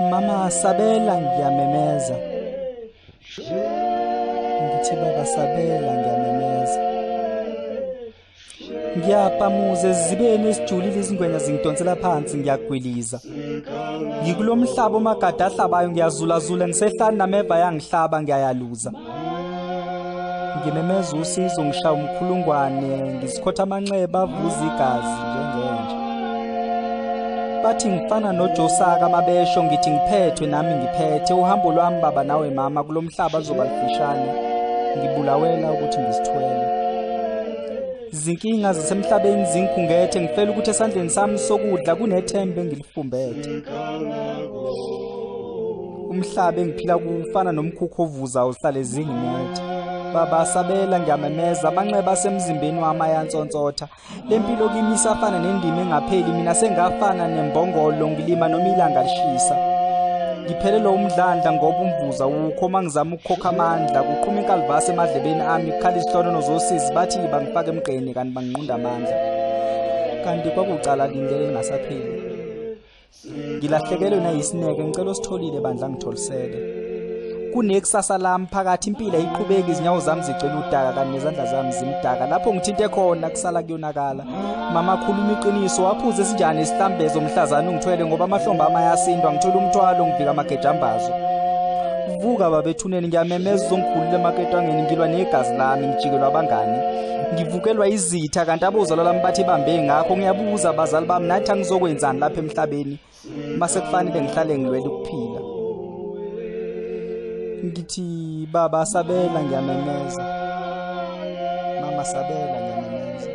Mama sabela ngiyamemeza. Ngithi baba sabela ngiyamemeza. Ngiyapamuza ezibeni esijulile, izingwenya zingidonsela phansi, ngiyagwiliza. Ngikulomhlaba omagada ahlabayo, ngiyazulazula ngisehlani nameva yangihlaba, ngiyayaluza. Ngimemeza usizo, ngishaya umkhulungwane, ngisikhotha amanxeba avuza igazi njengenja. Bathi ngifana noJosaka mabesho, ngithi ngiphethwe nami ngiphethe uhambo lwami baba nawe mama, kulomhlaba luzoba lufishane, ngibulawela ukuthi ngizithwele. Izinkinga zasemhlabeni zingikhungethe, ngifela ukuthi esandleni sami sokudla kunethemba engilifumbethe. Umhlaba engiphila kuwo ufana nomkhukhu ovuzayo, uhlale zingimethe. Baba sabela ngiyamemeza, amanxeba asemzimbeni wami ayantsontsotha. Lempilo kimi isafana nendima engapheli, mina sengafana nembongolo, ngilima noma ilanga lishisa. Ngiphelelwa umdlandla ngoba umvuza wukho, uma ngizama ukukhokha amandla kuqhuma inkalivasi emadlebeni ami, kukhala izihlonono zosizi, bathi bangifaka emgqeni kanti banginqunda amandla. Kanti kwakucala lindlela engasapheli. Ngilahlekelwe nayisineke, ngicela ositholile bandla ngitholiseke. Kunekusasa lami phakathi, impilo ayiqhubeki, izinyawo zami zigcwele udaka kanti nezandla zami zimdaka. Lapho ngithinte khona kusala kuyonakala. Mama khuluma iqiniso, waphuza esinjani isihlambezo mhlazana ungithwele, ngoba amahlombe ami ayasindwa, ngithola umthwalo ngivika amagejambazo. Vuka baba ethuneni, ngiyamemeza uzongikhulula emaketwangeni, ngilwa negazi lami, ngijikelwa abangani. Ngivukelwa izitha kanti abozalwa lami bathi bambe ngakho, ngiyabuza abazali bami nathi angizokwenzani lapha emhlabeni mase kufanele ngihlale ngilwela ukuphila. Ngithi baba sabela ngiyamemeza, mama sabela ngiyamemeza.